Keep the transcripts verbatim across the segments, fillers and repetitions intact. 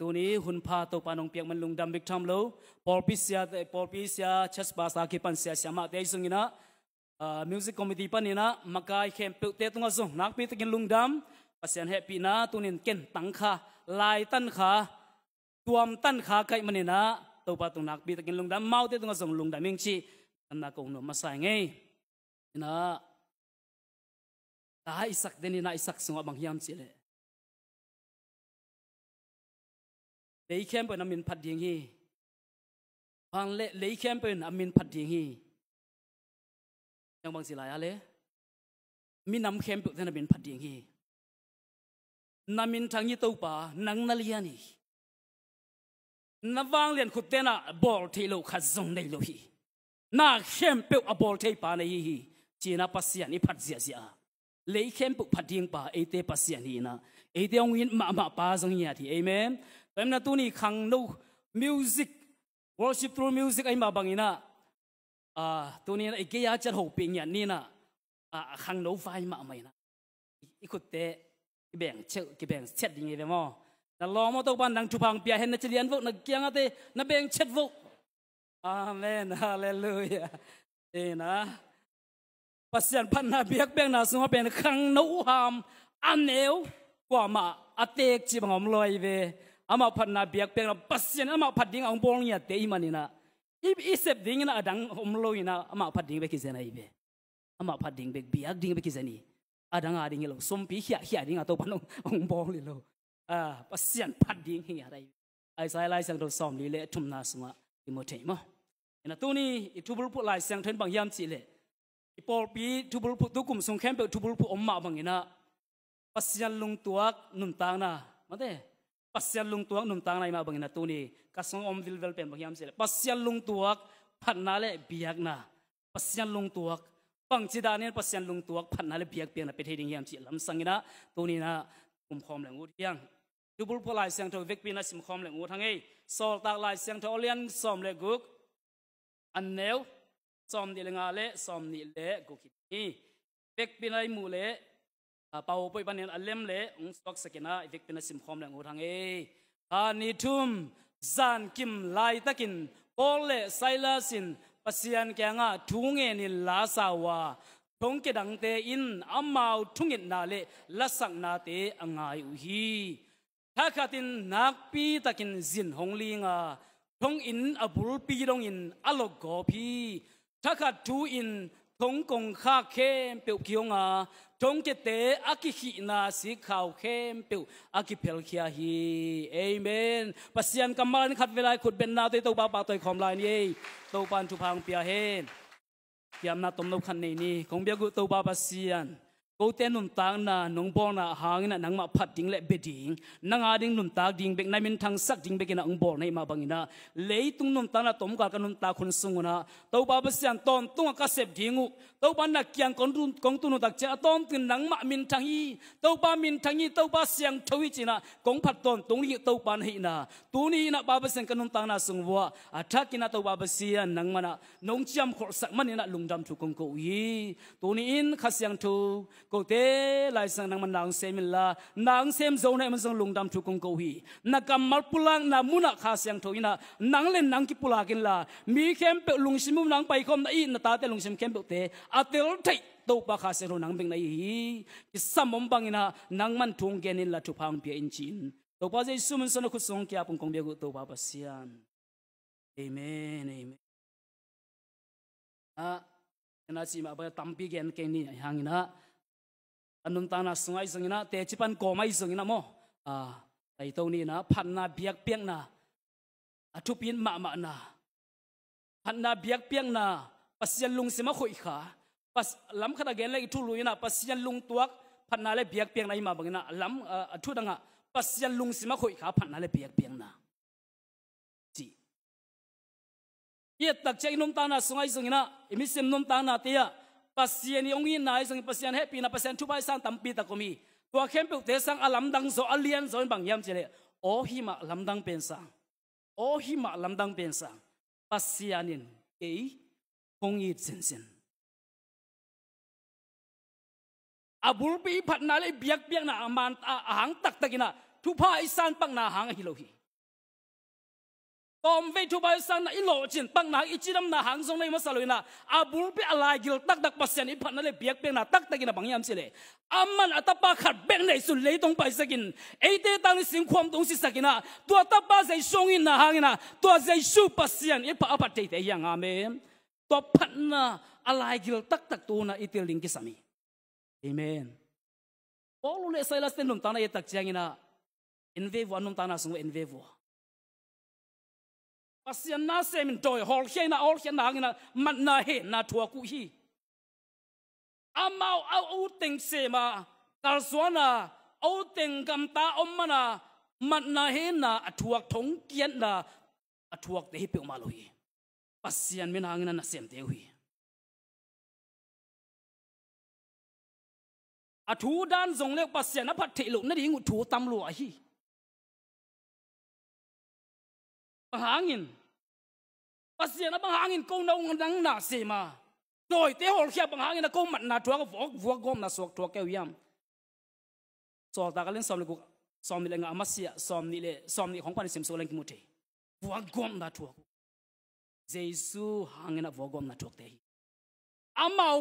Tuni hun pha Topa nong piak man lungdam bek tham lo. Pawlpi sia, pawlpi sia, church pastor kipan sia, siamahte ahi zongin ah, ah, music committee panin ah makai khempeuhte tungah zong nakpi takin lungdam. Pasian hehpihna tunin ken tang kha, lai tan kha, tuam tan kha kaih manin ah Topa tung nakpi takin lungdam, amaute tungah zong lungdam ing cih, anna kong nuam masa ing ei. Ina, ta Isak den ina Isak sungah bang hiam cih leh, lei khempeuh in a min phat ding hi. Van le lei khempeuh in a min phat ding hi. Ciang bang ci lai a le, minam khempeuh ten a min phat ding hi. Na minthang hi Topa, nang na lian hi. Na vanglian khut ten ah bawl theih loh khat zong nei lo hi. Na khempeuh a bawl thei pa na hi hi. Ci-in ah Pasian i phat ziahziah a, lei khempeuh phat ding pa eite Pasian hi ina, eite hong it mahmah pa zong hi ngiat hi. Amen. Tua hi ina tuni khangno music, worship through music ahi mah bangin ah, ah, tuni ina i gei a ciat hopih ngiat ni ina, ah, khangno vai mahmah ina, i khutte kibeng chet, kibeng chet ding hi ve maw? Na lawm aw, Topa in nang thupha hong pia hen, na ci lian voh, na kiangahte na beng chet voh. Amen. Halleluiah. Ina, Pasian phatna biakpiakna sungah pen khangno uham, a neu, kuamah a teek cih bang om lo hi ve. Amah phatna biakpiakna, Pasian amah phat ding a hong bawl ngiatte i hih manin ah, i, i sep dingin ah a dang om lo ina, amah phat ding bek kizen ahi ve. Amah phat ding bek, biak ding bek kizen hi. A dang a ding hi lo, sumpi khiahkhiah ding a Topa in hong, hong bawl hi lo. Ah, Pasian phat ding hi ngiat ahi. Isaiah Lai Siangtho sawmli le thumna sungah i mu thei maw? Ina tuni i thubulphuh Lai Siangtho in bang hiam cih leh, i pawlpi thubulphuh, tukum sung khempeuh thubulphuh om mah bangin ah, Pasian lungtuak nuntakna, mate, Pasian lungtuak nuntakna i mah bangin ah tuni ka sung om vilvel pen bang hiam cih leh, Pasian lungtuak phatna le biakna. Pasian lungtuak, bangci danin Pasian lungtuak phatna le biakpiakna pia thei ding hiam cih lamsang ina, tuni ina kumkhawm leng ut hiang. Thubulphuh Lai Siangtho vekpi ina simkhawm leng ut hang ei. Sawltak Lai Siangtho a lian sawm le guk, a neu sawmnih le nga le sawmnih le guk hi. Vekpi ina i muh leh, a, Pau Poi panin a lem le hong suaksak ina, i vekpi ina simkhawm leng ut hang ei. Kha ni thum, zankim laitakin Paul le Silas in Pasian kiangah thu ngenin la sa uh a, thongkia dangte in amau thungetna le lasaknate a ngai uh hi. Thakhatin nakpitakin zin hong ling a, thonginn a bulpi dongin a lokgawp hi. Thakhat thu-in thongkong khak khempeuh kihong a, thongkiate a kikhihna sikkhau khempeuh a kiphelkhia hi. Amen. Pasian kammal in khat vei lai khut betnate Topa pahtawi khawm lai ni ei. Topa in thupha hong pia hen. Kiamna tomno khat nei ni. Kong biak uh Topa Pasian, kote nuntakna nong bawlna hangin ah nangmah phat ding le bia ding, nang a ding nuntak ding bek, na minthangsak ding bekin ah hong bawl na hih mah bangin ah, leitung nuntakna tomkal ka nuntak hun sung un ah, Topa Pasian, tawntung ah ka sep ding uh, Topa na kiang kong tun, kong tun uh tak ciang a tawntung nangmah minthang hi, Topa minthang hi, Topa siangtho hi ci-in ah kong phat tawntung ding uh Topa na hihna, tuni in ah Pa Pasian ka nuntakna sung vuah a thakin ah Topa Pasian nangmah in ah nong ciamkholhsak manin ah lungdam thu kong ko uh hi. Tuni in Kha Siangtho kote Lai Siangtho nangman na hong sem inla, na hong sem zo na hih man zong lungdam thu kong ko uh hi. Na kammal pulakna munah Kha Siangtho in ah nang le nang kipulak inla, mi khempeuh lungsim uh nang paikhawm na hih, na tate lungsim khempeuhte a tel theih Topa Kha Siangtho nang bek na hih hi. Kisam om bangin ah nangman thu hong gen inla thupha hong pia in ci-in Topa Jesu min suang a khut sung kiap ung kong biak uh Topa Pasian. Amen, amen. Ah, ena cih mah bang tampi gen kei ni, ahi hangin ah, a nuntakna sung ahi zongin ah, teci pan kawm ahi zongin ah maw, ah, taito ni in ah, phatna biakpiakna a thupi mahmahna, phatna biakpiakna, Pasian lungsim a khoih kha, Pas-, lam khat a gen le i thulu in ah, Pasian lungtuak phatna le biakpiakna i mah bangin ah, lam, ah, a thu dang ah, Pasian lungsim a khoih kha phatna le biakpiakna. Ci. I et tak ciang i nuntakna sung ahi zongin ah, i misim nuntaknate ah, Pasian i hong itna ahi zongin, Pasian hehpihna, Pasian thupha i san tampi tak om hi. Tua khempeuhte sang a lamdang zaw, a lian zaw in bang hiam cih leh, aw hih mah lamdang pen sang, aw hih mah lamdang pen sang, Pasian in kei hong it zenzen. A bulpi phatna le biakpiakna a man, a, a hang taktak in ah, thupha i san pakna hang ahi lo hi. Tawmvei thupha i sanna i lawhcin pakna hang i cidamna hang zong na hi masa lo inah, a bulpi a laigil taktak Pasian i phatna le biakpiakna taktak inah bang hiam cih leh, aman a tapa khat bek neihsun leitung paisakin, eite tangin singkhuam tung sisak inah, tua tapa Jesu hong itna hang inah, tua Jesu Pasian i phat a phat theite hi hang. Amen. Tua phatna a laigil taktak tu-in ah i til ding kisam hi. Amen. Paul le Silas te nuntakna i et tak ciang inah, en ve vua, a nuntakna sung en ve vua. Pasian na semin dawi hawlkhia inah, hawlkhiatna hang inah matna henna thuak uh hi. Amau a uteng sem a, kalsuan a, a uteng gamta om man a, matna henna a thuak, thongkiatna a thuakte hi peuhmah lo hi. Pasian min hang inah nasemte uh hi. A thu dan zong le Pasian a phat theih loh nading uh thu tam lua hi. Bang hangin? Pasian ah bang hangin ko na ung nang na sem a, dawite hawlkhia, bang hangin a ko matna thuak a, vuak, vuak gawmna suak thuak kei uh hiam? Sawltak a lian sawm le guk, sawm nih le nga a masiah, sawm nih le, sawm nih khong pan i sim suk leng kimu thei. Vuak gawmna thuak uh. Jesu hang inah vuak gawmna thuakte hi. Amau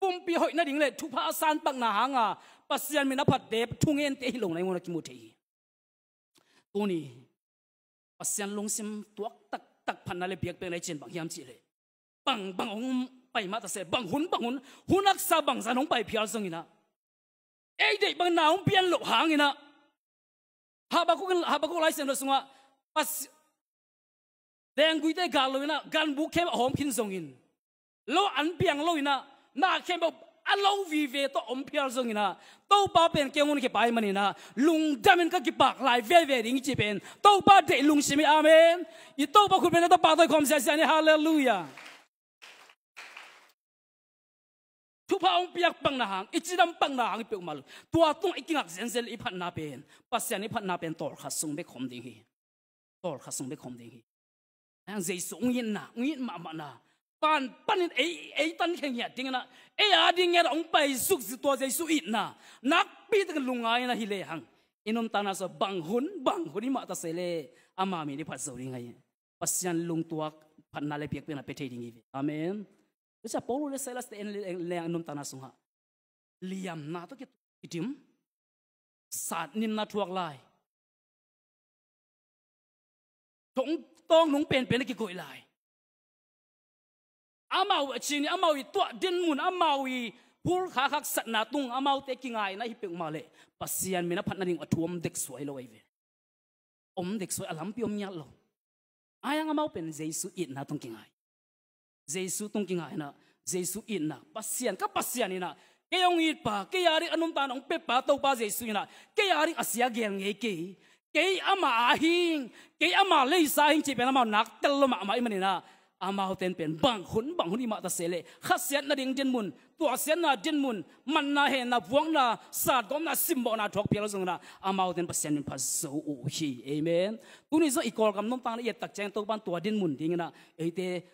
pumpi hoih nading le thupha a san pakna hang a Pasian min a phatte, thungente hi lo na i ngun a kimu thei hi. Tuni Pasian lungsim tuak taktak phatna le biakpiakna i cih bang hiam cih leh, bang, bang hong pai mah ta se, bang hun, bang hun, hun haksa bangzah hong pai phial zong inah, ei deih bang na hong pian loh hang inah, Habakuk in, Habakuk Lai Siangtho sungah Pas-, lengguite gal lo inah, ganbuk khempeuh a hawm khin zongin, lo an piang lo inah, na khempeuh a lo vive tawh om phial zong inah, Topa pen kei hong hun khia pai man inah, lungdamin ka kipak lai veve ding i cih pen Topa deih lungsim hi. Amen. I Topa khut pen a tapa tawh i khawm siasia ni. Halleluiah. Thupha hong piak pakna hang, i cidam pakna hang hi peuhmah lo. Tua tungah i kingak zenzen le i phatna pen, Pasian i phatna pen tawlkhat sung bek khawm ding hi. Tawlkhat sung bek khawm ding hi. Hang Jesu hong itna, hong it mahmahna, pan panin ei, ei tan khe ngiat ding inah, ei a ding ngiat a hong pai suk zi tua Jesu itna nakpi takin lungngai inah hi lehang, i nuntakna sung bang hun, bang hun i mah ta se leh, ama min i phat zo ding ahi. Pasian lungtuak phatna le biakpiakna pia thei ding hi ve. Amen. Tua ciang Paul le Silas te en le, en le, a nuntakna sungah liamna tawh ki, kidim, satninna thuak lai, thong tawng nung penpen a kikoih lai. Amau a cin i, amau i tuah dinmun, amau i phulkha haksatna tung amaute kingaina hi peuhmah leh, Pasian min a phat nading a thu om dek suai lo ahi ve. Om dek suai, a lampi om ngiat lo. Ahi hang amau pen Jesu itna tung kingai. Jesu tung kingai inah, Jesu itna, Pasian, ka Pasian inah, kei hong itpa, kei a ding a nuntakna hong pepa Topa Jesu inah, kei a ding a sia gel ngei kei. Kei ama a hing, kei ama leisa hing cih pen amau nak tel lo mahmah i man inah, amaute in pen bang hun, bang hun i mah ta se leh, khasiatna ding dinmun, tuahsiatna dinmun, manna, henna, vuakna, satgawmna, simmawhna thuak phial zong inah, amaute in Pasian min phat zo uh hi. Amen. Tuni zong i Kawlgam nuntakna i et tak ciang Topa in tua dinmun ding inah eite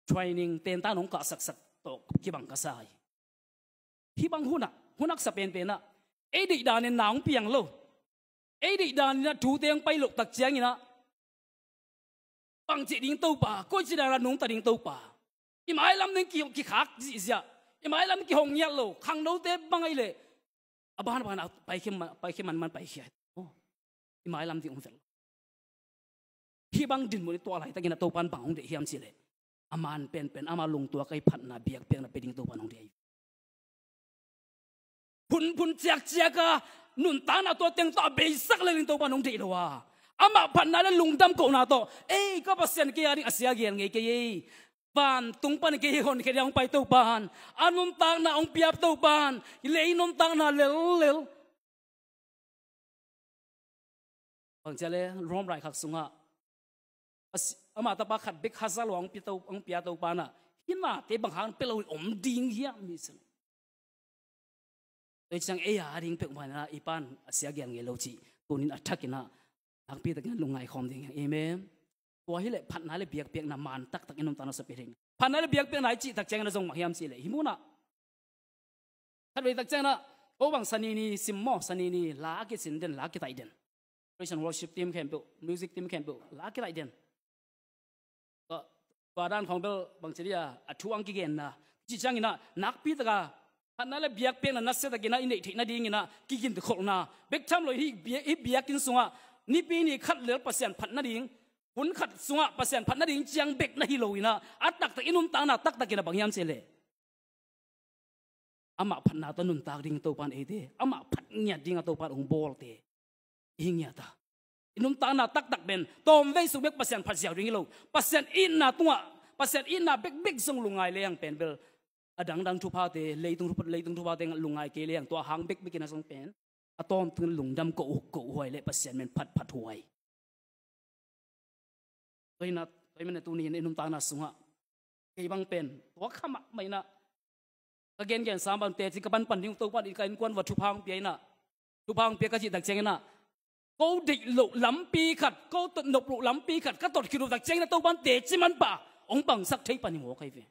training tentan hong kahsaksak tawh kibang ka sa hi. Hih bang hunah, hun haksa penpen ah, ei deih danin na hong piang lo, ei deih danin a thute hong pai loh tak ciang inah, bangci ding Topa, koici dan a nungta ding Topa, i mailam ding ki, kikhak zihziah, i mailam kihong ngiat lo, khangnote bang ahih leh a banban a paikhia man, paikhia manman paikhia. Oh, i mailam ding om vel. Hih bang dinmun i tuah laitakin a Topa in bang hong deih hiam cih leh, a man penpen, ama lungtuak a i phatna biakpiakna pia ding Topa in hong deih hi. Phunphun ciakciak a nuntakna tua teng tawh a beisak lel ding Topa in hong deih lo a, amah phatna le lungdam kohna tawh, ei ka Pasian, kei a ding a sia gel ngei kei ei. Vantung pan kei honkhia ding hong pai Topa in, a nuntakna hong piak Topa in, lei nuntakna lellel. Bangci a le Rom raikhak sungah, a si-, ama tapa khat bek hazal hong pia To, hong pia Topa in ah, hih nate bang hang pia lo in om ding hiam, hi ci. Tua ciang ei a ding peuhmah in ah i Pa'n a sia gel ngei lo cih tunin a thakin ah nakpi takin lungngai khawm ding hi hang. Amen. Tua hi leh phatna le biakpiakna man taktak i nuntakna sung pia ding. Phatna le biakpiakna i cih tak ciangin a zong bang hiam cih leh, hih munah khatvei tak ciangin ah, ko bang Sani ni sim maw, Sani ni la a kisin den, la a kitaih den. Praise and worship team khempeuh, music team khempeuh la kilaih den. Tua dan khawng bel bangci dia a thu ang kigenna ci ciangin ah nakpi taka phatna le biakpiakna nasia takin ah i neih theih nadingin ah kiginkholhna bek tham lo hi. Biak, i biakinn sungah nipi ni khat lel Pasian phat nading, hun khat sungah Pasian phat nading ciang bek na hi lo in ah, a taktak i nuntakna taktakin ah bang hiam cih leh amah phatna tawh nuntak ding Topan eite, amah phat ngiat ding a Topan hong bawlte i hi ngiat a. I nuntakna taktak pen tawmvei suk bek Pasian phat ziau ding hi lo. Pasian itna tungah, Pasian itna bekbek zong lungngai leng pen bel a dangdang thuphate, leitung thupha, leitung thuphate lungngai kei leng tua hang bekbek in a zong pen a tawmtungin lungdam ko, ko huai le Pasian men phat, phat huai. Tua hi na, tua hi mah na tuni in i nuntakna sungah kei bang pen tua kha mahmah in ah ka gengen sam bang teci ka panpan ding Topan in ka innkuan va thupha hong pia in ah, thupha hong pia ka cih tak ciangin ah ko deih loh lampi khat, ko tot nop loh lampi khat ka tot khit uh tak ciangin ah Topan teci manpha hong pangsak thei pan hi mawk ahi ve.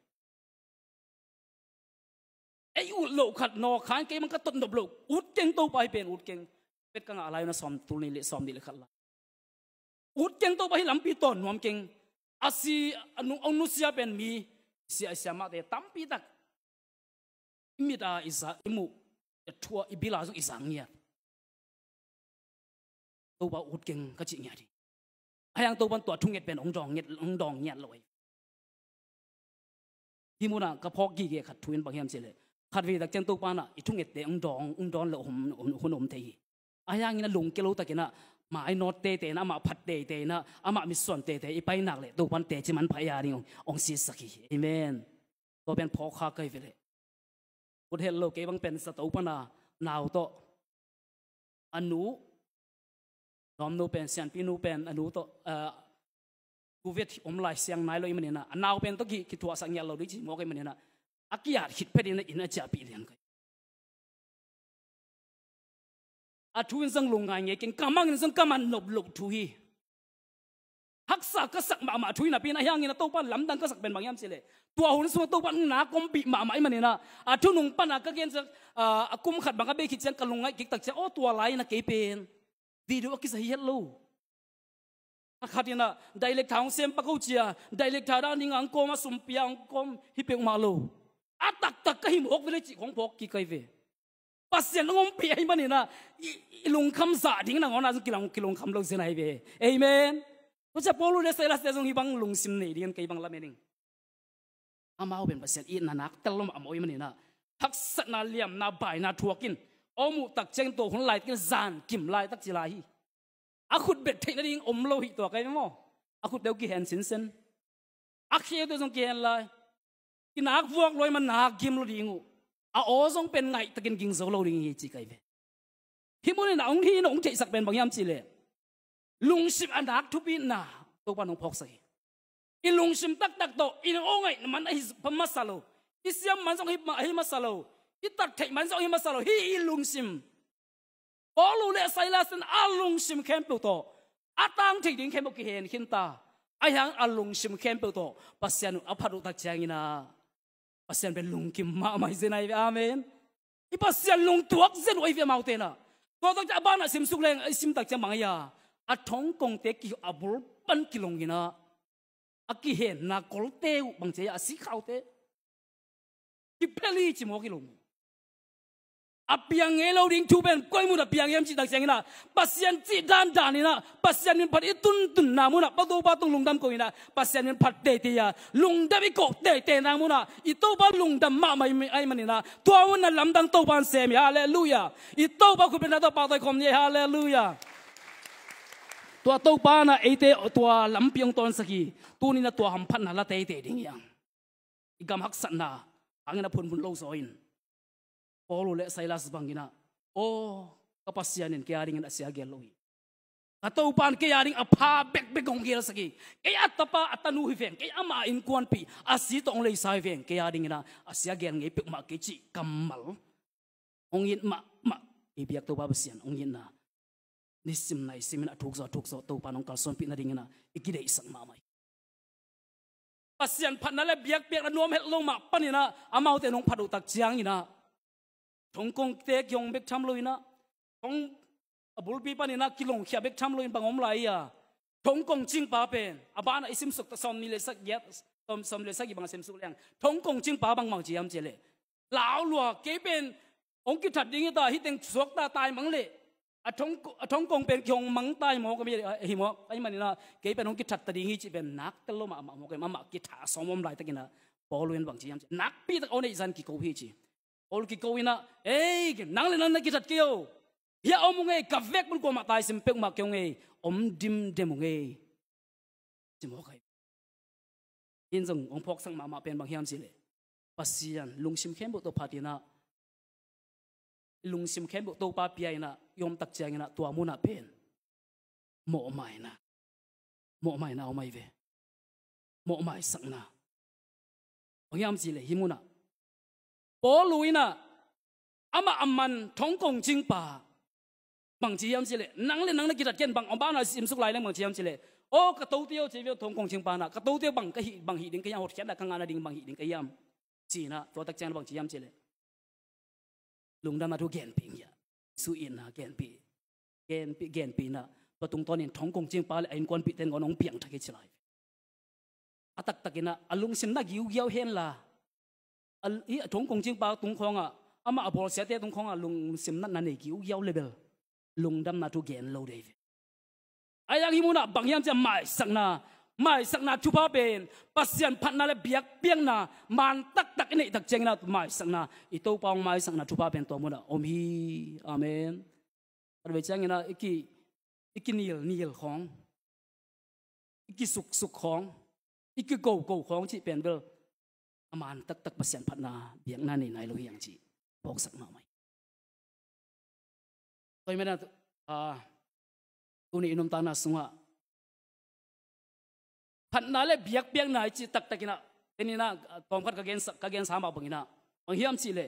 Ei ut loh khat nawk khan kei bang ka tot nop loh ut keng Topa hi pen ut keng. Pet ka ngah lai uh na sawm tul nih le sawm nih le khat lai ut keng Topa hi lampi tawn nuam keng. A si a nu, a nusia pen mi sia, sia mahte tampi tak i mit a i za, i muh, i thua, i bil a zong i zang ngiat. Topa ut keng ka cih ngiat hi. Ahi hang Topan tua thunget pen hong dawng ngiat, hong dawng ngiat lo hi. Hih munah ka phawk gige khat thu in bang hiam cih leh khatvei tak ciang Topan ah i thungette hong dawng, hong dawn lo hun, hun, hun om thei hi. Ahi hangin a lungkia lo takin ah mainawt teitei in ah, amah phat teitei in ah, amah mitsuan teitei i painak leh Topan teci manpha ei a ding hong, hong sitsak hi. Amen. Tua pen phawk kha ka hi ve leh. Ut het lo kei bang pen zato pana nau tawh a nu, lawmnu pen, sianpinu pen a nu tawh, ah, Kuwait om lai siang nai lo i manin ah a nau pen tawh ki, kithuahsak ngiat lo ding ci mawk i manin ah a ki-at khit phetin ah inn a ciahpih lian ka hi. A thu in zong lungngai ngei keng, ka mang in zong ka man nop loh thu hi. Haksa ka sak mahmah thu hi napi in ahi hangin a Topan lamdang ka sak pen bang hiam cih leh tua hun sungah Topan na kompih mahmah i manin ah a thu nung pana ka gen ciang, ah, a kum khat bang a bei khit ciang ka lungngaih kik tak ciang aw tua lai in ah kei pen video a kisa hi het lo. A khat in ah director hong sem pak ho cia, director dan ding a hong kawm a sum pia hong kawm hi peuhmah lo. A taktak ka hi mawk ve leh cih kong phawk kik ka hi ve. Pasian hong ompih ahih manin ah i, i lungkham zah ding nangawn ah zong kilung, kilungkham lo zen ahi ve. Amen. Tua ciang Paul le Silas te zong hih bang lungsim nei dingin kei bang lamen ing. Amau pen Pasian itna nak tel lo mahmah ahih manin ah haksatna, liamna, baina thuak in a om uh tak ciangin tua hun laitakin zan kim laitak ci lai hi. A khut bet theih nading om lo hi tua ka hi ve maw. A khutte uh kihen sinsen. A kheute zong kihen lai. Kinak vuak lo ahih man nak gim lo ding uh. A aw zong pen ngaihtakin ging zo lo ding hi ci ka hi ve. Hih munin a hong hi in hong theihsak pen bang hiam cih leh lungsim a nak thupina Topa in hong phawksak hi. I lungsim taktak tawh i aw ngaih man ahi masa lo. I siam man zong ahi, ahi masa lo. I tat theih man zong ahi masa lo. Hih i lungsim Paul le Silas in a lungsim khempeuh tawh a tang thei ding khempeuh kihen khin ta. Ahi hang a lungsim khempeuh tawh Pasian uh a phat uh tak ciangin ah Pasian pen lungkim mahmah hi zen ahi ve. Amen. I Pasian lungtuak zen uh ahi ve amaute in ah. Tua tak ciang a banah simsuk leng i sim tak ciang bang ahi a, a thongkongte ki a bul pan kilong in ah a kihenna kolte uh bang ci a, a sikhaute kiphel hi ci mawk hi lo. A piang ngei lo ding thu pen koi mun a piang hiam cih tak ciangin ah Pasian cih dandan in ah Pasian min phat i tuntunna munah pa Topa tung lungdam ko in ah Pasian min phat teitei a lungdam i koh teiteina munah i Topa lungdam mahmah ahih manin ah tua munah lamdang Topa in sem hi. Halleluiah. I Topa khut bengna tawh pahtawi khawm ni. Halleluiah. Tua Topa in ah eite tua lampi hong tawnsak hi. Tuni in ah tua hamphatna la teitei ding hi hang. I gam haksatna hangin a phunphun lo zaw in Paul le Silas bangin ah, aw, ka Pasian in kei a dingin a sia gel lo hi. Ka Topa in kei a ding a pha bekbek hong gelsak hi. Kei a tapa a tanu hi veng, kei ama innkuanpih a si tawh hong leisa hi veng, kei a dingin ah a sia gel ngei peuhmah kei cih kammal hong it mahmah. I biak Topa Pasian hong itna nisim naisim in a thuk zawh a thuk zawh Topa in hong kalsuanpih nadingin ah i kideihsak mahmah hi. Pasian phatna le biakpiakna nuam het lo mah panin ah amaute in hong phat uh tak ciangin ah thongkongte kihong bek tham lo in ah thong a bulpi panin ah kilongkhia bek tham loin bang om lai hi a, thongkong cingpa pen a banah i simsuk ta, sawmnih le sagih, sawm, sawmnih le sagih bang a simsuk leng thongkong cingpa bang bang ci hiam cih leh, lau lua, kei pen hong kithat ding hi ta, hih teng suak ta, taimang leh a thong, a thongkong pen kihong mang tai maw ka mi hi maw, ahih manin ah kei pen hong kithat ta ding hi cih pen nak tel lo mahmah maw ka, amah kitha sawm om laitakin ah Paul in bang ci hiam cih leh, nakpi tak a hong neih zah in kiko hi ci. Paul kiko in ah, ei, nang le nang na kithat kei o. Hiah om ung ei, ka vek pan kuamah taisim peuhmah kei ung ei, om dimdem ung ei, ci maw ka hi. In zong hong phawksak mahmah pen bang hiam cih leh, Pasian lungsim khempeuh tawh phatin ah, lungsim khempeuh Topa pia in ah i om tak ciangin ah tua munah pen mawhmaina, mawhmaina om ahi ve. Mawhmaisakna. Bang hiam cih leh hih munah Paul in ah amah a man thongkong cingpa bang ci hiam cih leh, nang le nang na kithat kei in, bang a banah simsuk lai leng bang ci hiam cih leh, aw, ka tote aw, ci ve, thongkong cingpa in ah, ka tote bang ka hih, bang hih ding ka hiam, hotkhiatna ka ngah nading bang hih ding ka hiam, ci in ah tua tak ciangin bang ci hiam cih leh, lungdamna thu genpih ing hi a, Jesu itna genpih, genpih, genpih in ah tua tungtawnin thongkong cingpa le a innkuanpihte in hong piangthak hi ci lai. A taktakin ah a lungsim na giugiau hen la, a, i, a thongkong cingpa tung khawngah, amah a bawlsiate tung khawngah lungsim natna nei giugiau le bel lungdamna thu gen lo ding hi ve. Ahi hang hih munah bang hiam cih leh maisakna, maisakna thupha pen Pasian phatna le biakpiakna man taktak i neih tak ciangin ah maisakna, i Topa hong maisakna thupha pen tua munah om hi. Amen. Tua vei ciangin ah i ki, i kinilnil khawng, i kisuksuk khawng, i kikoko khawng cih pen bel a man taktak Pasian phatna biakna nei nai lo hi hang cih phawksak mahmah hi. Tua ahih manin ah, tuni i nuntakna sungah phatna le biakpiakna i cih taktakin ah, tuni in ah, tawmkhat ka gensa, ka gensa mah bangin ah, bang hiam cih leh,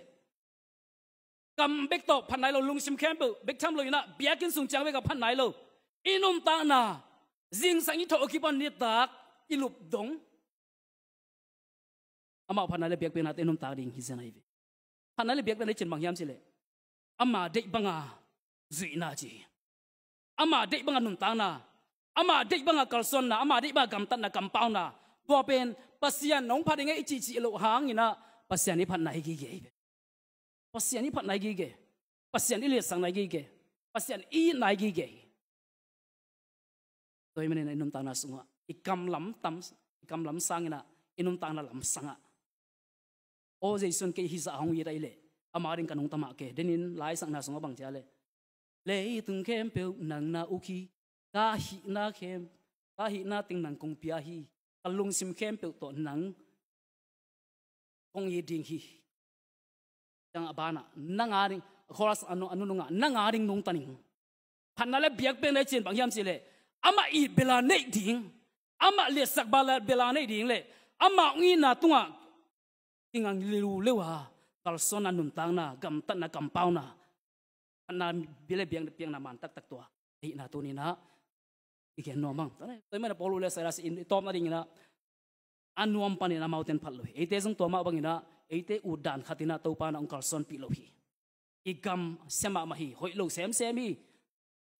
kam bek tawh phat nai lo, lungsim khempeuh bek tham loin ah, biakinn sung ciang bek a phat nai lo. I nuntakna, zingsang i thawh a kipan nitak i lup dong, amah phatna le biakpiaknate i nuntak ding hi zen ahi ve. Phatna le biakpiakna i cih bang hiam cih leh, ama deih banga zuihna ci hi. Ama deih banga nuntakna, ama deih banga kalsuanna, ama deih banga gamtatna, kampauna. Tua pen Pasian hong phat ding hi i cihcih loh hangin ah Pasian i phatna hi gige hi ve. Pasian i phatna hi gige. Pasian i liatsakna hi gige. Pasian i itna hi gige hi. Tua ahih manin ah i nuntakna sungah i kam lam tam, i kam lam sangin ah i nuntakna lam sangah, aw, Jesu in kei hih zah hong it ahih leh, ama ding ka nungta mah kei. Denin laisakna sungah bang ci a leh, leitung khempeuh nang na uk hi, ka hihna khem, ka hihna teng nang kong pia hi, ka lungsim khempeuh tawh nang kong it ding hi. Ciang a banah, nang a ding, chorus a nu, a nunungah, nang a ding nungta ning. Phatna le biakpiakna i cih bang hiam cih leh, amah it bela neih ding, amah liatsak bela, bela neih ding le, amah hong itna tungah kinga liuleu a, kalsuanna, nuntakna, gamtatna, kampauna, phatna le biakpiakna man taktak tua ahihna tuni in ah i gen nuam hang. Tua ahih manin ah Paul le Silas in i tawpna dingin ah a nuam panin amaute in phat lo hi. Eite zong tua mah bangin ah, eite ut dan khat in ah Topa in ah hong kalsuanpih lo hi. I gam sia mahmah hi, hoih lo semsem hi.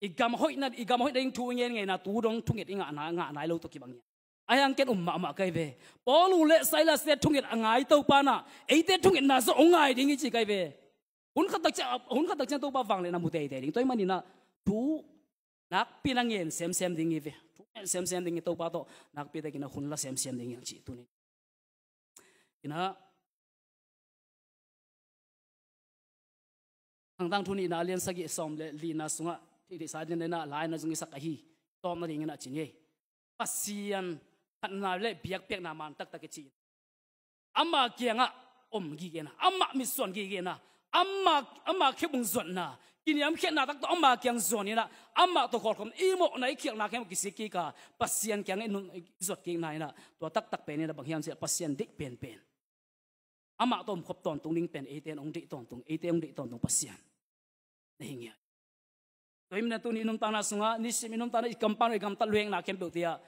I gam hoihna, i gam hoihna ding thu i ngen ngeina, tu dong thunget i ngah nai, ngah nai lo tawh kibang hi. Ahi hang ken um mahmah ka hi ve. Paul le Silas te thunget a ngai Topa in ah, eite thungetna zong hong ngai ding hi ci ka hi ve. Hun khat tak ciang, hun khat tak ciang Topa vangliatna mu teitei ding. Tua ahih manin ah thu nakpi in ah ngen semsem ding hi ve. Thu ngen semsem ding hi, Topa tawh nakpi takin ah hun la semsem ding hi hang ci tuni in ah. Thangtang Thu nihna a lian sagih, sawm le lina sungah, thihtheihsa ding in ah, lai-in ah zong i sak ahi, tawpna dingin ah ci ni. Pasian phatna le biakpiakna man taktak i cih, ama kiangah om gigena, amah mitsuan gigena, ama, ama khebung zuatna, kiniamkhiatna tak tawh ama kiang zuan in ah, amah tawh khawlkhawm, i mawhna i khialhna khempeuh kisik kik a, Pasian kiangah i nun, i zuat kikna in ah, tua taktak pen in ah bang hiam cih leh Pasian deih penpen, amah tawh omkhop tawntung ding pen eite in hong deih tawntung, eite hong deih tawntung Pasian na hi ngiat. Tua ahih manin ah tuni i nuntakna sungah, nisim i nuntakna, i kampauna, i gamtat luhekna khempeuhte ah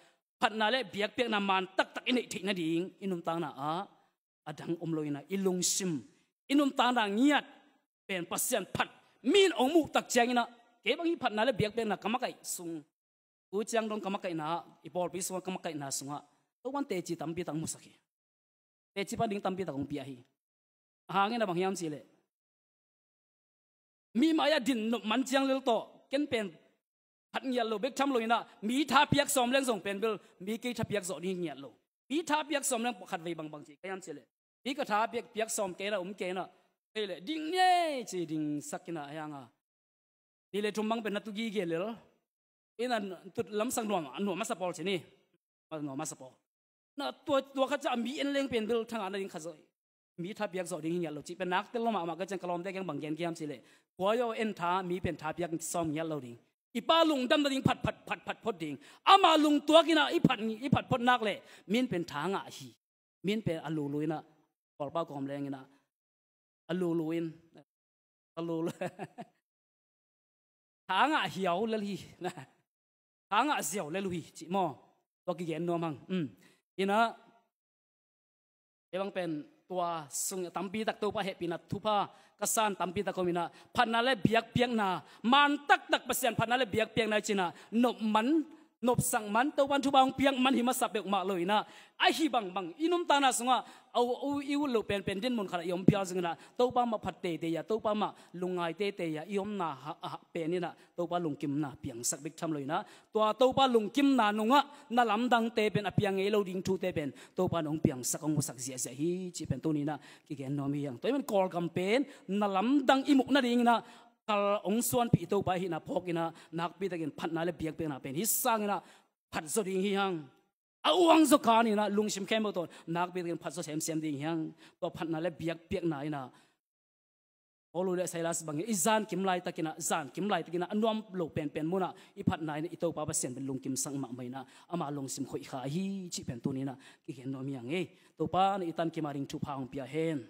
phatna le biakpiakna man taktak i neih theih nading i nuntakna ah a dang om lo in ah, i lungsim, i nuntakna ngiat pen Pasian phat, mi in hong muh tak ciangin ah Kei bang hih phatna le biakpiakna ka makaih sung, tu ciang dong ka makaihna, i pawlpi sungah ka makaihna sungah Topa'n teci tampi tak hong musak hi. Teci pan ding tampi tak hong pia hi. A hang in a bang hiam cih leh, mi mai-ah din nop man ciang lel tawh ken pen phat ngiat lo bek tham lo in ah, mi tha piak sawm leng zong pen bel mi kei tha piak zawh ding ngiat lo. Mi tha piak sawm leng khatvei bangbang ci ka hiam cih leh, mi ka tha piak, piak sawm kei in ah, um kei in ah, kei leh ding ni ei ci dingsak in ah, a hang a nih le thum bang pen na tu gige lel in ah, tut lamsang nuam, nuam masa pawl ci ni. Nuam masa pawl. Na tua, tua khat ciang a mi en leng pen bel thangah na ding khat zawh, mi tha piak zawh ding hi ngiat lo cih pen nak tel lo mahmah ka ciang, ka lawmte kiang bang gen ka hiam cih leh, kua aw en tha, mi pen tha piak sawm ngiat lo ding. I Pa lungdam nading phat, phat, phat, phat phot ding. Ama lungtuak in ah i phat, i phat phot nak leh min pen tha ngah hi. Min pen a lulu in ah, Kawlpau kawm leng in ah, a lulu in, a lulu tha ngah hiau lel hi. Tha ngah ziau lel uh hi cih maw? Tua kigen nuam hang. Um. In ah, kei bang pen tua sung tampi tak Topa hehpihna thupha ka san tampi tak om in ah, phatna le biakpiakna, man taktak Pasian phatna le biakpiakna i cih in ah, nop man, nopsak man, Topa'n thupha hong piak man hi masa peuhmah lo in ah, ahi bangbang i nuntakna sungah a, a, i ut loh penpen dinmun khat ah i om phial zong in ah, Topa mah phat teitei a, Topa mah lungngai teitei a i omna ha, ha, pen in ah, Topa lungkimna piangsak bek tham lo in ah, tua Topa lungkimna nungah na lamdangte pen a piang ngei lo ding thute pen Topa'n hong piangsak, hong musak ziahziah hi cih pen tuni in ah kigen nuam hi hang. Tua ahih manin Kawlgam pen na lamdang i muh nading in ah kal hong suanpih i Topa ahihna phawk in ah, nakpi takin phatna le biakpiakna pen hih sang in ah phat zaw ding hi hang. A uang zaw kan in ah lungsim khempeuh tawh nakpi takin phat zaw semsem ding hi hang. Tua phatna le biakpiakna in ah Paul le Silas bangin i zankim laitak in ah, zankim laitak in ah a nuam lo penpen munah i phatna in ah i Topa Pasian pen lungkimsak mahmah in ah, ama lungsim khoih kha hi cih pen tuni in ah kigen nuam hi hang ei. Topa'n i tankim a ding thupha hong pia hen.